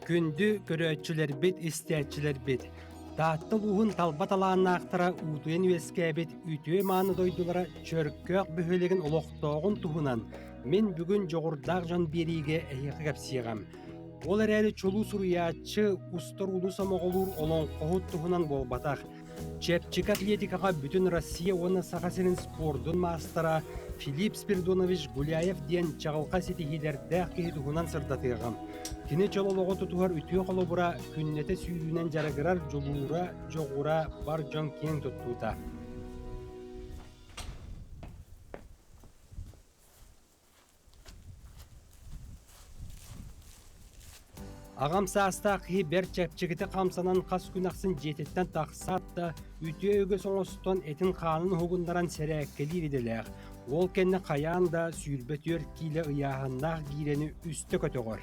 Күндү көрөөччүлэрбит, истээччилэрбит! Таатта улууһун талба талааннаахтара уутуйан үөскээбит үтүө-мааны дойдулара Чөркөөх бөһүөлэгин олохтооҕун туһунан мин бүгүн дьоҕурдаах дьон биэриигэ эһиэхэ кэпсиэҕим. Ол эрээри чулуу суруйааччы, устар ууну сомоҕолуур олоҥхоһут туһунан буолбатах. Чэпчэки атлетикаҕа бүтүн Россия уонна Саха сирин спордун маастара Филипп Спиридонович Гуляев диэн чаҕылхай ситиһиилэрдээх киһи туһунан сырдатыаҕым. Кини чөл олоҕу тутуһар үтүө холобура, күннэтэ сүүрүүнэн дьарыгырар дьулуура, дьоҕура бар дьон киэҥ туттуута. Аҕам саастаах киһи бэрт чэпчэкитик хамсанан хас күн ахсын дьиэтиттэн тахсаат да, үтүө үгэс оҥостон этин-хаанын уһугуннаран сэрээккэлиир идэлээх. Ол кэннэ хайаан да 24 киилэ ыйааһыннаах гиирэни үстэ көтөҕөр.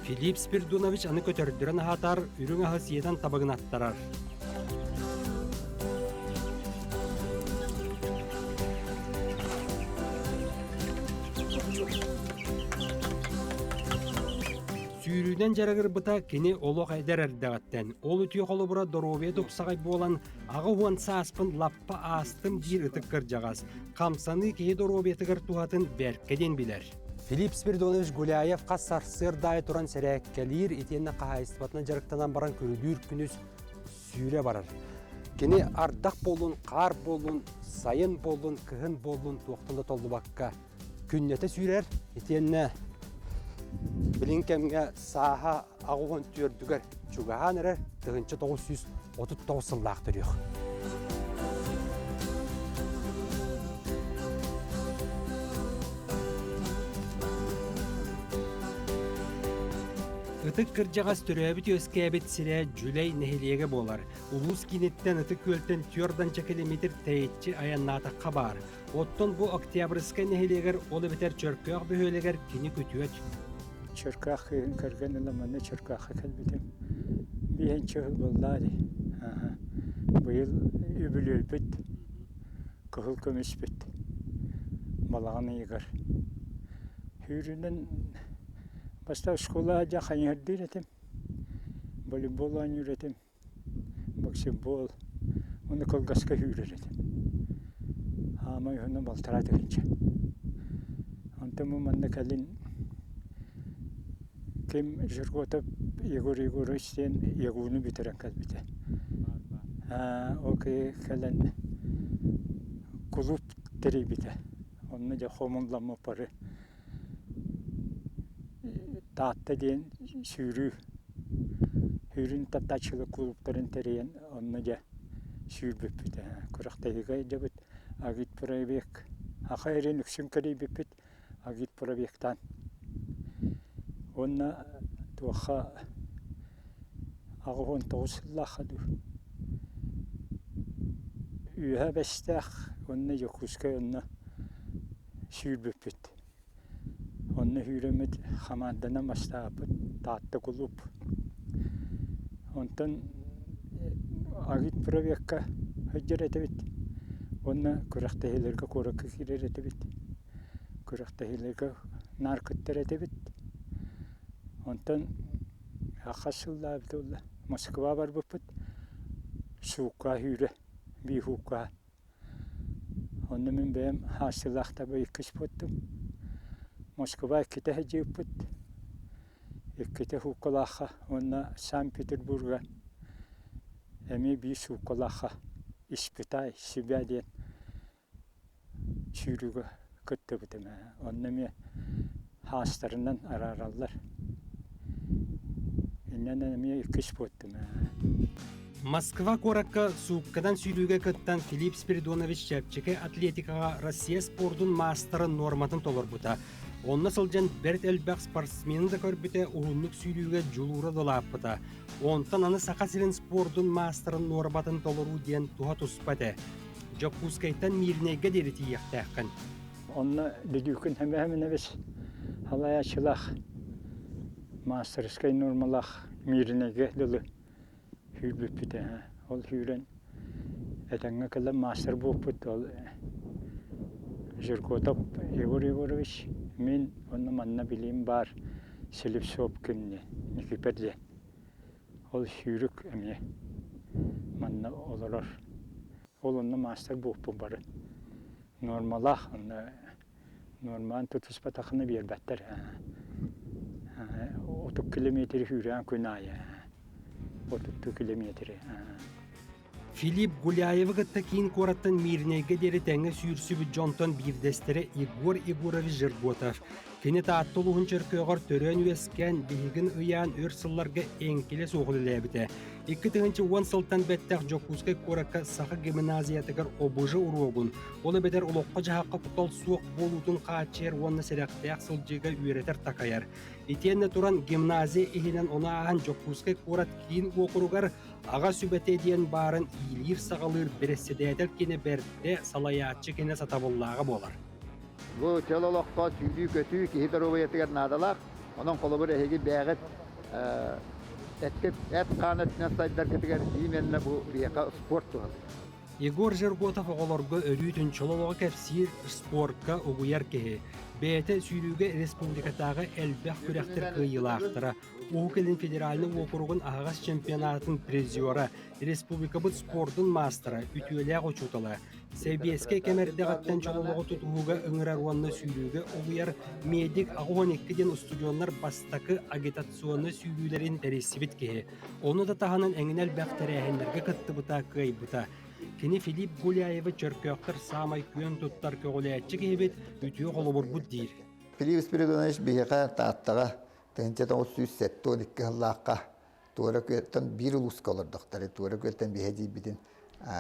Филипп Спирдунович аны көтөрдөрөн аһатар, үрүҥ аһы сиэтэн табыгынаттарар. Сүүрүүнэн дьарыгырбыта кини олох эдэр эрдэҕиттэн, ол үтүө холобура доруобуйа тупсаҕай буолан, 80 сааспын лаппа аастым диир ытык кырдьаҕас, хамсаныы киһи доруобуйатыгар туһатын бэркэ диэн билэр. Филипп Спиридонович Гуляев хас сарсыарда аайы туран сэрээккэлиир итиэннэ хаһаайыстыбатынан дьарыктанан баран күрүлүүр күнүс сүүрэ барар. Кини ардах буоллун, хаар буоллун, сайын буоллун, кыһын буоллун туохтан да толлубакка күннэтэ сүүрэр итиэннэ билин кэмҥэ сааһа 84-үгэр чугаһаан эрэр 1939 сыллаах төрүөх. Ытык кырдьаҕас төрөөбүт-үөскээбит сирэ Дьүлэй нэһилиэгэ буолар. Улуус кииниттэн Ытык Күөлтэн түөрт километр тэйиччи айаннаатахха баар. Оттон бу Октябрьскай нэһилиэгэр, ол эбэтэр Чөркөөх бөһүөлэгэр кини күтүөт. Чөркөөх кыыһын көргөн ыла манна Чөркөөххө кэлбитим. Биэһинчи сыл буоллаа дии. Быйыл үбүлүөйбүт, кыһыл көмүспүт балаҕан ыйыгар. Сүүрүнэн бастаан оскуола дьэ хайыһардыыр этим, волейбол оонньуур этим. Баскетбол уонна кылгаска сүүрэр этим. Хаамай уһуна балтараа тыһыынча. Онтон бу манна кэлин ким Жерготов Егор Егорович диэн ЯГУ-ну бүтэрэн кэлбитэ. Ол киһи кэлэн кулууп тэрийбитэ. Онно дьэ хомулламмыт бары Таатта диэн сүүрүү сүүрүүнү таптааччылар кулууптарын тэрийэн онно дьэ сүүрбүппүт күрэхтэһиигэ илдьэбит агитпробег саха сирин үксүн кэрийбиппит агитпробегтаан уонна туохха 89 сыллаахха дуу Үөһээ Бэстээх уонна Дьокуускай онно сүүрбүппүт. Онно сүүрэммит хамаанданан бастаабыппыт Таатта кулууп. Онтон агитпробекка сылдьар этибит уонна күрэхтэһиилэргэ куоракка киирэр этибит. Күрэхтэһиилэргэ наар кыттар этибит. Онтон хас сыллаабыта буолла Москва барбыппыт суукка сүүрэ биир суукка Онно мин бэйэм хааччылаах таба иккис буоттум. Москва иккитэ сылдьыбыппыт. Иккитэ сууккалаахха уонна Санкт-Петербурга эмиэ биир сууккалаахха «Испытай себя» диэн сүүрүүгэ кыттыбытым ээ. Онно эмиэ хаастарынан араараллар. Инньэ эмиэ иккис буоттум ээ. Москва куоракка суукканан сүүрүүгэ кыттан Филипп Спиридонович чэпчэки атлетикаҕа Россия спордун маастарын нуорматын толорбута. Онно сылдьан бэрт элбэх спортсмены да көрбүтэ, уһуннук сүүрүүгэ дьулуура да улааппыта. Онтон аны Саха сирин спордун маастарын нуорматын толоруу диэн туһа туспа этэ. Дьокуускайтан Мииринэйгэ диэри тиийиэхтээххин. Онно Бүлүүкүн Хэмэһэминэбис салайааччылаах. Маастарыскай нуормалаах Мииринэйгэ дылы сүүрбүппүт ээ. Ол сүүрэн этэҥҥэ кэлэн маастар буолбут ол Жиркотов Егор Егорович мин онно манна билиим баар Слепцов кимни Никипер диэн. Ол сүүрүк эмиэ манна олорор. Ол онно маастар буолпут бары. Нуормалаах онно нуормаан тутуспатаххына биэрбэттэр. 30 километры сүүрээн күн аайы. 32 километры. Филипп Гуляевы кытта киин куораттан Мирнэйгэ диэри тэҥҥэ сүүрсүбүт дьонтон биирдэстэрэ Егор Егорович Жерготов. Кини Таатта улууһун Чөркөөҕөр төрөөн-үөскээн, биһигин ыйаан өр сылларга эҥкилэ суох үлэлээбитэ. 2010 сылтан бэттэх Дьокуускай куоракка Саха гимназиятыгар ОБЖ уруогун, ол эбэтэр олоххо-дьаһахха куттал суох буолуутун хааччыйар уонна сэрэхтээх сылдьыыга үөрэтэр-такайар. Итиэннэ туран гимназия иһинэн ону ааһан Дьокуускай куорат киин уокуругар Аҕа сүбэтэ диэн баарын иилиир-саҕалыыр бэрэссэдээтэл кини бэрдэ, салайааччы кини сатабыллааҕа буолар. Бу чөл олоххо сүүрүү-көтүү киһи доруобуйатыгар наадалаах. Онон холобур эһиги бэйэҕит эткит эт-хаан өттүнэн сайдаргытыгар именно бу биһиэхэ спорт туһалыыр. Егор Жерготов оҕолорго өрүүтүн чөл олоҕу кэпсиир, спорка угуйар киһи. Бэйэтэ сүүрүүгэ республикатааҕы элбэх күрэхтэр кыайыылаахтара, Уһук Илин федеральнай уокуругун аһаҕас чемпионатын призера, республикабыт спордун маастара, үтүөлээх учуутала, Сэбиэскэй кэм эрдэҕиттэн чололоҕу тутуһууга ыҥырар уонна сүүрүүгэ угуйар медик 82 диэн устудьуоннар бастакы агитационнай сүүрүүлэрин тэрийсибит киһи. Ону да таһынан эҥин элбэх тэрээһиннэргэ кыттыбыта, кыайбыта. Кини Филипп Гуляевы Чөркөөхтөр саамай күөн туттар көҕүлээччи киһибит, үтүө холобурбут диир. Филипп Спиридонович биһиэхэ Тааттаҕа 1972 сыллаахха Туора Күөлтэн биир улууска олордохтор. Туора Күөлтэн биһэ дьиийбитин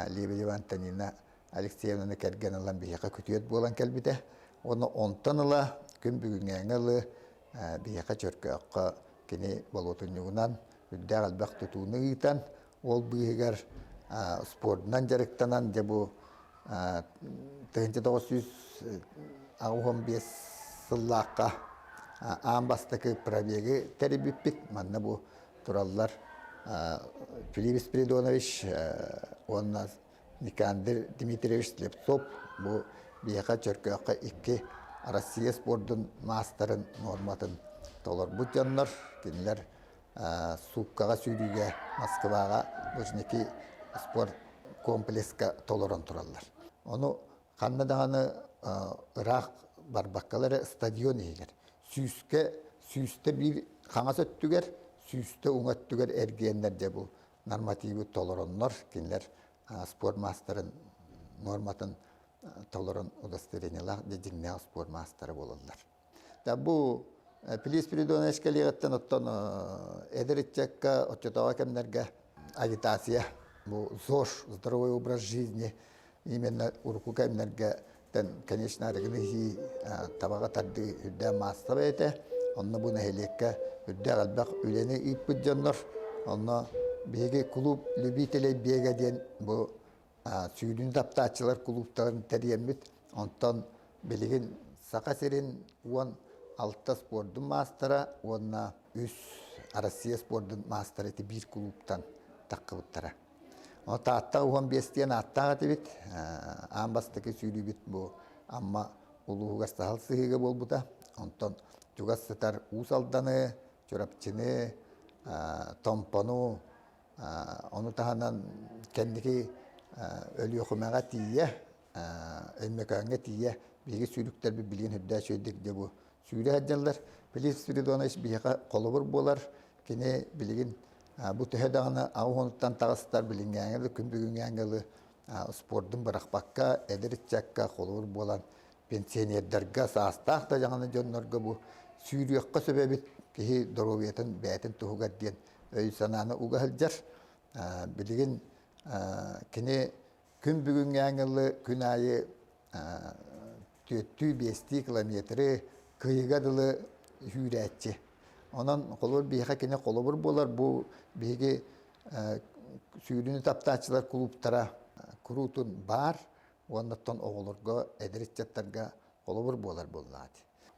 Лебедева Антонина Алексеевнаны кэргэн ылан биһиэхэ күтүөт буолан кэлбитэ. Уонна онтон ыла күн бүгүҥҥээҥҥэ ылы биһиэхэ Чөркөөххө кини болуотунньугунан үрдээх элбэх тутууну ыытан, ол быыһыгар спордунан дьарыктанан, дьэ бу 1985 сыллаахха аан бастакы пробегы тэрийбиппит. Манна бу тураллар Филипп Спиридонович уонна Никандр Дмитриевич Слепцов бу биһиэхэ Чөркөөххө икки Россия спордун маастарын нуорматын толорбут дьоннор. Кинилэр сууккаҕа сүүрүүгэ Москваҕа Лужники спорт комплекска толорон тураллар. Ону ханна даҕаны ыраах барбаккалар эрэ стадион иһигэр сүүскэ сүүстэ биир хаҥас өттүгэр, сүүстэ уҥа өттүгэр эргиэннэр дьэ бу нормативы толороннор кинилэр спорт маастарын нуорматын толорон удостоверениелаах дьиҥнээх спорт маастара буолаллар. Да бу Филипп Спиридонович кэлиэҕиттэн оттон эдэр ыччакка оччотооҕу кэмнэргэ агитация, бу ЗОЖ, здоровый образ жизни, именно урукку кэмнэргэ конечно, арыгыны иһии, табаҕа тардыы үрдээх маассабай этэ. Онно бу нэһилиэккэ үрдээх элбэх үлэни ыыппыт дьоннор. Онно биһиги клуб любителей бега диэн бу сүүрүүнү таптааччылар кулууптарын тэрийэммит. Онтон билигин Саха сирин 16 спордун маастара уонна үс Россия спордун маастара ити биир кулууптан таххыбыттара. Ону Таатта 15 диэн ааттаах этибит. Аан бастакы сүүрүүбүт бу Амма улууһугар саһыл сыһыыга буолбута. Онтон чугас сытар Уус Алданы, Чурапчыны, Томпону, Ону таһынан кэнники Өлүөхүмэҕэ тиийэ, Өймөкөөҥҥө тиийэ биһиги сүүрүктэрбит билигин үрдээ үчүгэйдик дьэ бу сүүрэ сылдьаллар. Филипп Спиридонович биһиэхэ холобур буолар. Кини билигин бу төһө даҕаны 80-уттан таҕыстар билиҥҥээҥҥэ да күн бүгүҥҥээҥҥэ дылы спордун бырахпакка эдэр ыччакка холобур буолан пенсионердарга, саастаах да дьаҥаны дьоннорго бу сүүрүөххэ сөп эбит киһи доруобуйатын бэйэтин туһугар диэн өй-санааны уга сылдьар. Билигин кини күн бүгүҥҥээҥҥи ылы күн аайы түөртүү-биэстии километры кыйыга дылы сүүрээччи. Онон холобур биһиэхэ кини холобур буолар бу биһиги сүүрүүнү таптааччылар кулууптара куруутун баар уонна оттон оҕолорго, эдэр ыччаттарга холобур буолар буоллаҕа.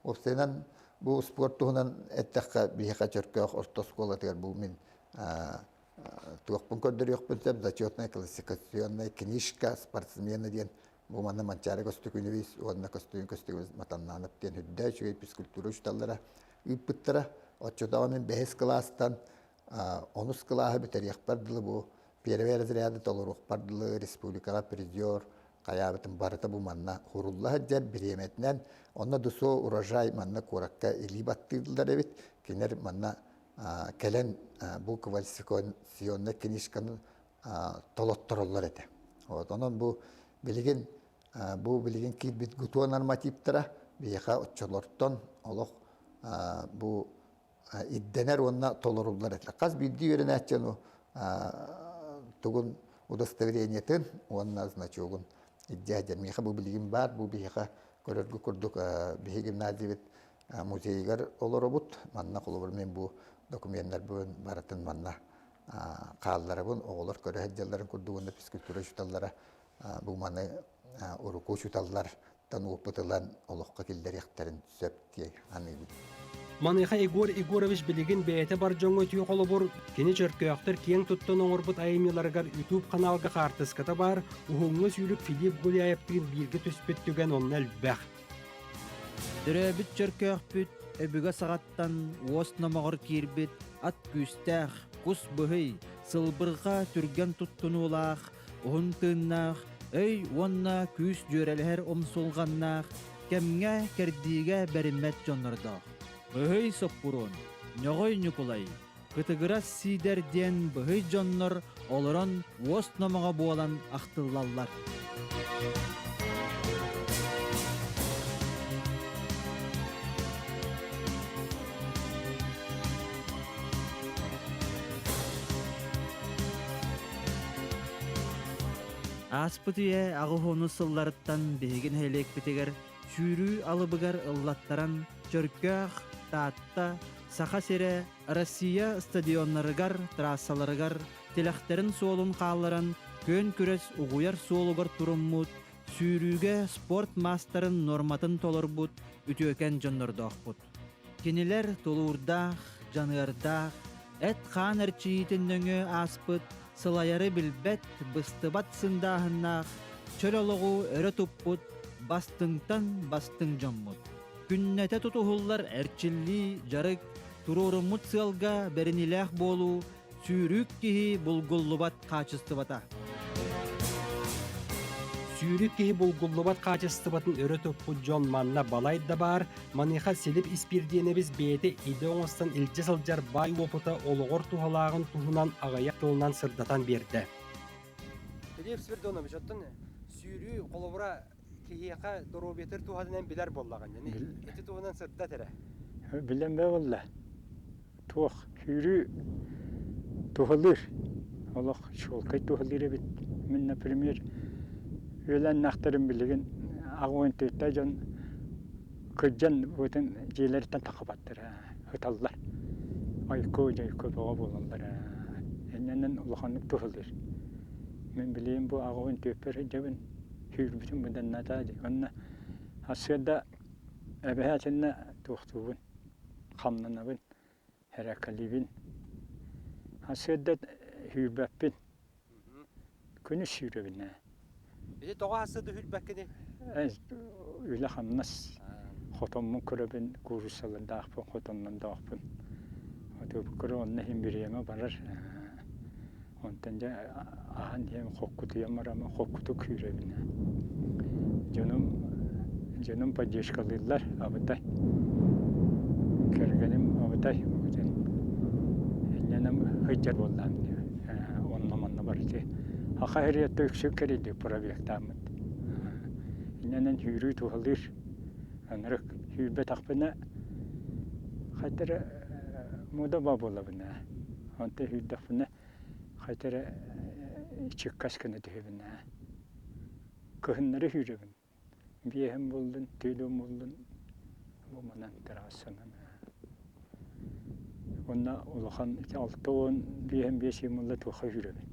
Уопсайынан Бу спорт туһунан эттэххэ, биһиэхэ Чөркөөх орто оскуолатыгар бу мин туохпун көрдөрүөхпүн сөп, зачетная классификационная книжка спортсмена диэн бу манна Манчаары Көстөкүүнүбүс уонна Көстөкүүн Көстөкүүнүбүс Матаннаанап диэн үрдээ үчүгэй физкультура учууталлара ыыппыттара. Оччотооҕу мин бэһис кылаастан онус кылааһы бүтэриэхпэр дылы бу первый разряды толоруохпар дылы республикаҕа призер хайаабытым барыта бу манна хурулла сылдьар бириэмэтинэн онно дусо урожай манна куоракка илии баттыыллар эбит кинилэр манна кэлэн бу квалификационнай книжканы толоттороллор этэ. Вот онон бу билигин бу билигин киирбит ГТО нормативтара биһиэхэ оччолортон олох бу ирдэнэр уонна толоруллар этилэр. Хас биирдии үөрэнээччи ону тугун удостоверениетын уонна значогун илдьэ Миэхэ бу билигин баар, бу биһиэхэ көрөргө курдук биһи гимназиябыт музейыгар олоробут. Манна холобур мин бу докуменнарбын барытын манна хаалларабын. Оҕолор көрө сылдьалларын курдук уонна физкультура учууталлара бу маны урукку учууталлартан опыт ылан олоххо киллэриэхтэрин сөп диэн аныыбын. Маныаха Егор Егорович билигин бэйэтэ бар дьоҥҥо үтүө холобур, кини Чөркөөхтөр киэҥ туттан оҥорбут айымньыларыгар YouTube ханаалга хаартыската баар, уһуҥҥа сүүрүк Филипп Гуляевтыын бииргэ түспүт түгэн онно элбэх. Төрөөбүт Чөркөөхпүт өбүгэ саҕаттан уос номоҕор киирбит ат күүстээх, кус быһый, сылбырҕа түргэн туттунуулаах, уһун тыыннаах, өй уонна күүс дьүөрэлэһэр умсулҕаннаах, кэмҥэ кэрдиигэ бэриммэт дьоннордоох. Быһый Соппуруон, Ньоҕой Ньукулай, Кытыгырас Сиидэр диэн быһый дьоннор олорон уос номоҕо буолан ахтыллаллар. Ааспыт үйэ аҕыс сылларыттан биһиги нэһилиэкпитигэр сүүрүү алыбыгар ыллаттаран Чөркөөх, Таатта, Саха сирэ, Россия стадионнарыгар, трассаларыгар тилэхтэрин суолун хаалларан күөн күрэс угуйар суолугар туруммут, сүүрүүгэ спорт маастарын нуорматын толорбут үтүөкэн дьоннордоохпут. Кинилэр тулуурдаах, дьаныардаах, эт-хаан эрчийиитин нөҥүө ааспыт, сылайары билбэт, быстыбат сындааһыннаах, чөл олоҕу өрө туппут бастыҥтан бастыҥ дьоммут. Күннэтэ тутуһуллар эрчиллии, дьарык, туруоруммут сыалга бэриниилээх буолуу, сүүрүүк киһи булгуллубат хаачыстыбата. Сүүрүк киһи булгуллубат хаачыстыбатын өрө туппут дьон манна балай да баар, маныаха Силип Испирдиэнэбис бэйэтэ идэ оҥостон илдьэ сылдьар баай уопута олоҕор туһалааҕын туһунан аҕыйах тылынан сырдатан биэрдэ. Филипп Спиридонович, оттон сүүрүү холобура киһиэхэ доруобуйатыгар туһатынан билэр буоллаҕын. Ити туһунан сырдат эрэ. Билэн бэ буолла. Туох сүүрүү туһалыыр, олох чуолкай туһалыыр эбит. Мин, например, үөлээннээхтэрим билигин 84 дьон кырдьан бутун дьиэлэриттэн таххыбаттар ыталлар. Ойку-дьойку бөҕө буолаллар. Иннинэн улаханнык туһалыыр. Мин билигин бу 84-пэр сылдьабын, сүүрбүтүм быданнаатаа дии. Уонна сарсыарда эбэһээтиннэ туохтуубун хамнанабын, эрэкэлиибин. Сарсыарда сүүрбэппин, күнүс сүүрэбин ээ. Ити тоҕо сарсыарда сүүрбэккиний? Үлэ-хамнас, хотоммун көрөбүн, кууруссалардаахпын, хотоннордоохпун. Оту онно иһин бириэмэ барар. Онтон дьэ аһан иһэн хоккутуйан бараммын хоккутук күүрэбин. Дьонум дьонум поддержкалыыллар абытай. Кэргэним абытай бүтүн инньэнэн сылдьар буоллаҕым дии. Онно-манна барыты. Аха ириэттэ үксүн кэрийдик пробегтааммыт. Инньэнэн сүүрүү туһалыыр. Ынырык сүүрбэтэхпинэ хайда эрэ муода буолабын ээ. Онтон сүүрдэхпинэ хайта эрэ чыккас гына түһэбин ээ. Кыһыннары сүүрэбин. Биэһим буллун, түөлүм буллун бу манан трассанан. Уонна улахан ити 65 биэс буолла туохха сүүрэбин.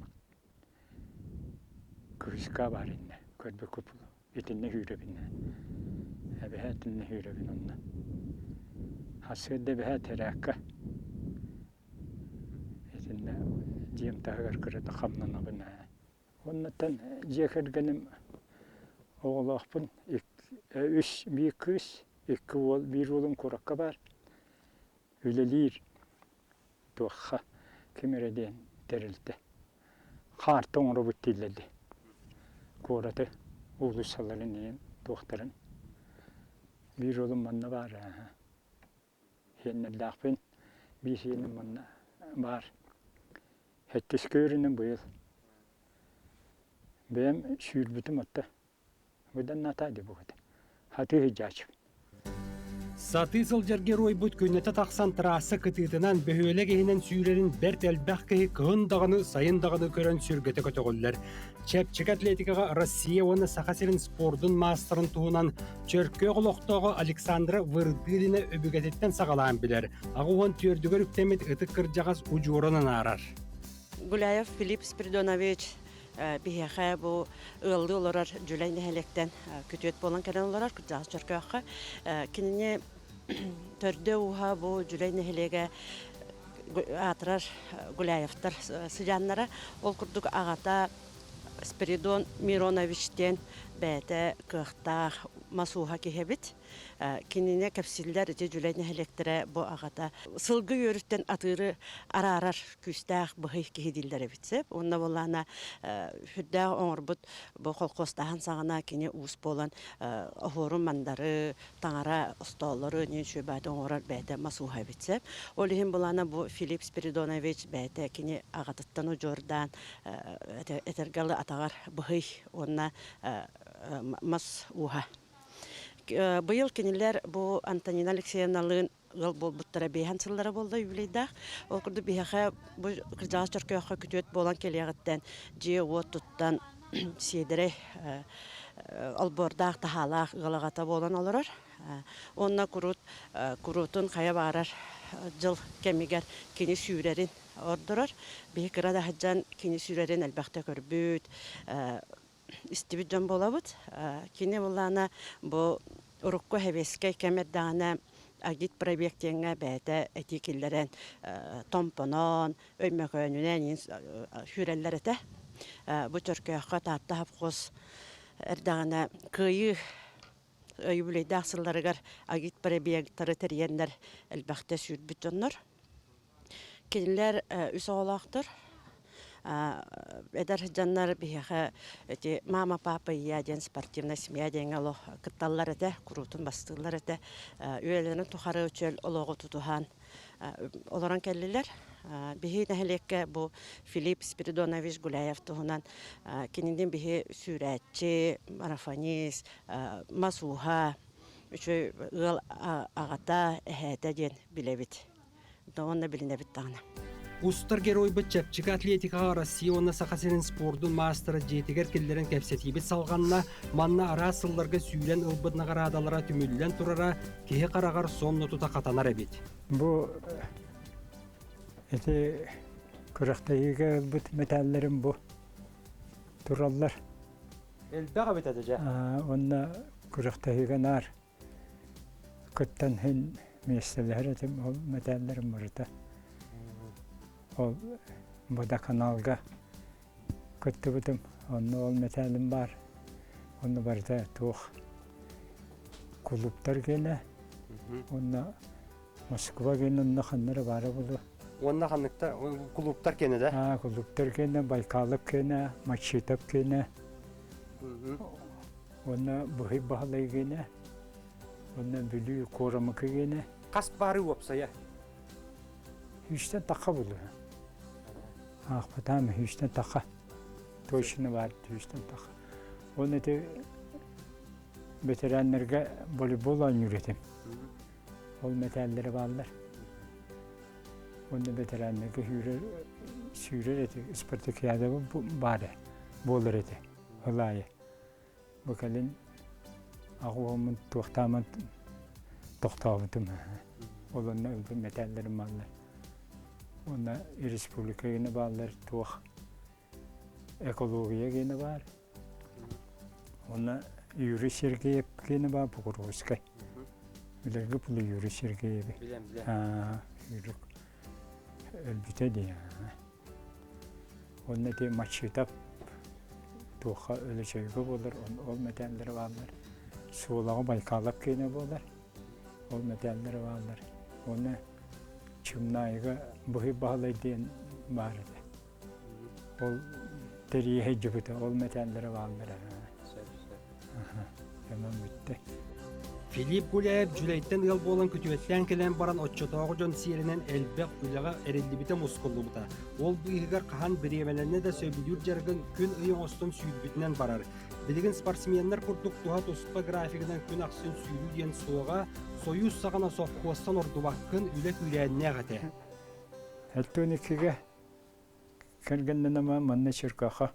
Кыыска баар иннэ көрбүккүт итиннэ сүүрэбин. Эбэһэ итиннэ сүүрэбин онно. Сарсыарда эбэһээт тэрээккэ итиннэ дьиэм таһыгар кырата хамнанабын ээ. Уоннаттан дьиэ кэргэним оҕолоохпун үс биир кыыс, икки уол, биир уолум куоракка баар, үлэлиир туохха ким эрэ диэн тэрилтэ. Хаарта оҥоробут дииллэр дии. Куораты, уулуссаларын иһин туохтарын. Биир уолум манна баар ээ. Сиэннэрдээхпин, биир сиэним манна баар. Сэттискэ үөрэнэн быйыл. Бэйэм сүүрбүтүм отто. Быданнаатаа дии бу Хатыы сылдьааччыбын. Сатыы сылдьар геройбут күннэтэ тахсан трасса кытыытынан бөһүөлэк иһинэн сүүрэрин бэрт элбэх киһи кыһын даҕаны, сайын даҕаны көрөн сүргэтэ көтөҕүллэр. Чэпчэки атлетикаҕа Россия уонна Саха сирин спордун маастарын туһунан Чөркөөх олохтооҕо Александра Вырдылина өбүгэтиттэн саҕалаан билэр. 84-үгэр үктэммит ытык кырдьаҕас удьуорун анаарар. Гуляев Филипп Спиридонович биһиэхэ бу ыаллыы олорор Дьүлэй нэһилиэктэн күтүөт буолан кэлэн олорор кырдьаҕас Чөркөөххө. Кинини төрдө-ууһа бу Дьүлэй нэһилиэгэ аатырар Гуляевтар сыдьааннара. Ол курдук аҕата Спиридон Миронович диэн бэйэтэ кыахтаах мас ууһа киһи эбит. Кинини кэпсииллэр ити Дьүлэй нэһилиэктэрэ бу аҕата сылгы үөрүттэн атыыры араарар күүстээх быһый киһи дииллэр эбит сөп. Уонна буоллаана сүрдээх оҥорбут бу холкуостааһын саҕана кини уус буолан оһуору-мандары, таҥара остооллору нин сүбэти оҥорор бэйэтэ мас ууһа эбит сөп. Ол иһин булаана бу Филипп Спиридонович бэйэтэ кини аҕатыттан удьуордаан этэргэ атаҕар быһый уонна мас ууһа. Быйыл кинилэр бу Антонина Алексеевналыын ыал буолбуттара биэһэн сыллара буолла юбилейдаах. Ол курдук биһиэхэ бу кырдьаҕас Чөркөөххө күтүөт буолан кэлиэҕиттэн дьиэ-уот туттан сиэдэрэй олбуордаах таһаалаах ыал аҕата буолан олорор. Уонна куруут куруутун хайа баарар дьыл кэмигэр кини сүүрэрин ордорор. Биһи кыра да сылдьан кини сүүрэрин элбэхтэ көрбүт, истибит дьон буолабыт. Кини былаана бу урукку сэбиэскэй кэм эрдэҕинэ агитпробег диэҥҥэ бэйэтэ этии киллэрэн томпонон, Өймөкөөнүнэн сүүрэллэр этэ. Бу Чөркөөххө Таатта совхоз эрдэҕинэ Кыайыы юбилейдаах сылларыгар агитпробегтары тэрийэннэр элбэхтэ сүүрбүт дьоннор. Кинилэр үс оҕолоохтор. Эдэр дьоннор биһиэхэ эти «Мама, папа и я» диэн спортивная семья диэҥҥэ олох кытталлар этэ, куруутун бастыыллар этэ. Үйэлэрин тухары чөл олоҕу тутуһан олорон кэллилэр. Биһи нэһилиэккэ бу Филипп Спиридонович Гуляев туһунан кинини биһи сүүрээччи, марафонист, мас ууһа, үчүгэй ыал аҕата, эһээтэ диэн билэбит. Уонна билинэбит даҕаны. Устар геройбут чэпчэки атлетикаҕа Россия уонна Саха сирин спордун маастара дьиэтигэр киллэрэн кэпсэтиибит салҕанна. Манна араас сылларга сүүрэн ылбыт наҕараадалара түмүллэн турара киһи хараҕар сонно тута хатанар эбит. Бу ити күрэхтэһиигэ ылбыт мэтээллэрим бу тураллар. Элбэх эбит этэ дьэ. Уонна күрэхтэһиигэ наар кыттан иһин миэстэлэһэр этим, ол мэтээллэрим барыта. Ол водоканалга кыттыбытым, онно ол мэтээлим баар. Онно барыта туох кулууптар гиэнэ, уонна Москва гиэнэ онно ханна эрэ баара буолуо. Уонна ханныктар кулууптар киэнэ да? Аа, кулууптар киэнэ, Байкалов киэнэ, Мачитов киэнэ. Уонна Быһый Баһылай гиэнэ, уонна Бүлүү Куорамыкы гиэнэ. Хас баары уопсайа? Үстэн тахха булуо. Аахпатаам үстэн тахха. Точно баар үстэн тахха. Уонна ити ветераннарга волейбол оонньуур этим. Ол мэтээллэрэ бааллар. Уонна ветераннарга сүүрэр, сүүрэр эти спартакиада баара буолар этэ. Ол аайы. Бу кэлин аҕуһуммун туохтааман тохтообутум. Ол онно ылбыт мэтээллэрим бааллар. Уонна республика гына бааллар туох экология гена баар. Уонна Юрий Сергеев гена баар Покровскай. Билэргэ булу Юрий Сергеевич. Билем, билем. Юрик өлбүтэ дии. Онно ити Мачытов туохха өлөчөйгө буолар, ол мэтээллэрэ бааллар. Суолаҕа Байкалап киэнэ буолар, ол мэтээллэрэ бааллар. Уонна Чымнаайыга Быһый Баһылай диэн баар этэ. Ол тэрийэ сылдьыбыта, ол мэтээллэрэ бааллара. Онон бүттэ. Филипп Гуляев Дьүлэйтэн ыал буолан күтүөттээн кэлэн баран оччотооҕу дьон сиэринэн элбэх үлэҕэ эриллибитэ мускуллубута. Ол быыһыгар хаһан бириэмэлэннэ да сөбүлүүр дьарыгын күн-ый оҥостон сүүрбүтүнэн барар. Билигин спортсменнар курдук туһа туспа графигынан күн ахсын сүүрүү диэн суоҕа, Сойуус саҕана сопхуостан ордубаккын үлэ күүрээннээх этэ. Элтон иккигэ кэргэннэнэмэ манна Черкаха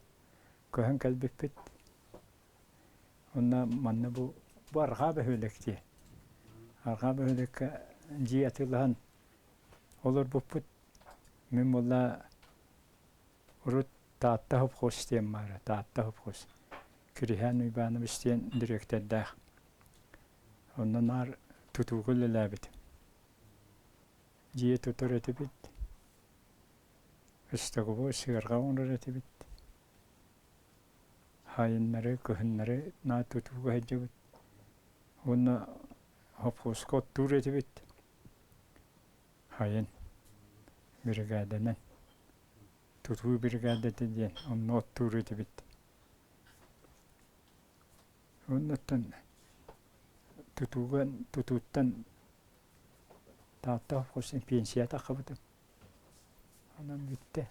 көһөн кэлбиппит. Онно манна бу бу арҕаа бөһүөлэк дии. Арҕаа бөһүөлэккэ дьиэ атыылаһан олорбуппут. Мин буолла урут Таатта совхоз диэн баара, Таатта совхоз. Кириһээн Уйбаанович диэн дириэктэрдээх. Онно наар тутууга үлэлээбитим. Дьиэ тутар этибит. Өстөгүбү сыарҕа оҥорор этибит. Сайыннары, кыһыннары наар тутууга сылдьыбыт. Уонна совхозка оттуур этибит. Сайын биригээдэнэн. Тутуу биригээдэтэ диэн онно оттуур этибит. Оннуттан тутууга тутууттан Таатта совхоз пенсия таххыбытым. Онон бүттэ.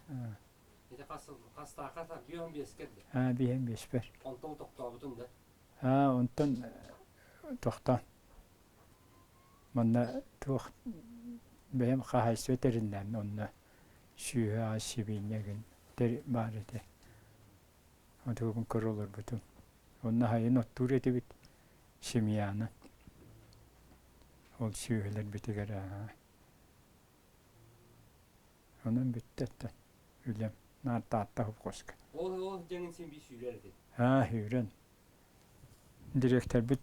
Ити хас сыл хастаахха биэһэн биэскэр да? Аа, биэһэн биэспэр. Онтон тохтообутун да? Аа, онтон тохтоон. Манна туох бэйэм хаһаайыстыба тэриннээн онно сүөһү аас сибиинньэ гын тэр баар этэ. Отугун көрө олорбутум. Онно сайын оттуур этибит семьяны. Ол сүөһүлэрбитигэр аа Онон бүттэ оттон үлэм наар Таатта совхозка. Ол ол дьаҥын син биир сүүрэр этин. Аа, сүүрэн. Дириэктэрбит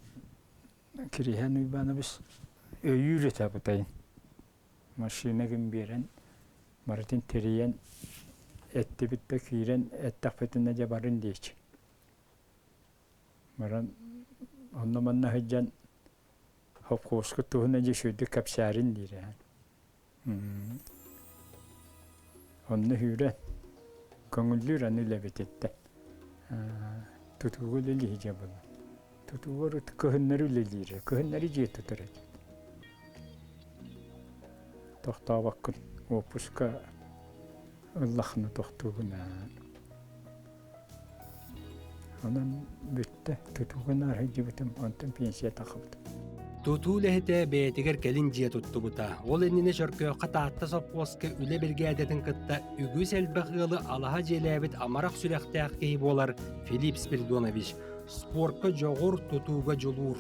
Кириһээн Уйбаанабыс өйүүр этэ бутайын. Машина гын биэрэн, барытын тэрийэн, эттибит да киирэн эттэхпитинэ дьэ барын диэчи. Баран онно-манна сылдьан совхозка туһунан дьэ үчүгэйдик кэпсээрин диирэ. Онно сүүрэн, көҥүллүүр аны үлэбититтэн. Тутууга үлэлиир дьэ буолан. Тутууга урут кыһыннары үлэлиирэ, кыһыннары дьиэ тутар этибит. Тохтообоккун, уоппуска ыллаххына тохтуугун аа. Онон бүттэ, тутууга наар сылдьыбытым, онтон пенсия таххыбытым. Тутуу үлэһитэ бэйэтигэр кэлин дьиэ туттубута. Ол иннинэ Чөркөөххө Таатта сопхуоска үлэ биригээдэтин кытта үгүс элбэх ыалы алаһа дьиэлээбит амарах сүрэхтээх киһи буолар Филипп Спиридонович. Спорка дьоҕур, тутууга дьулуур.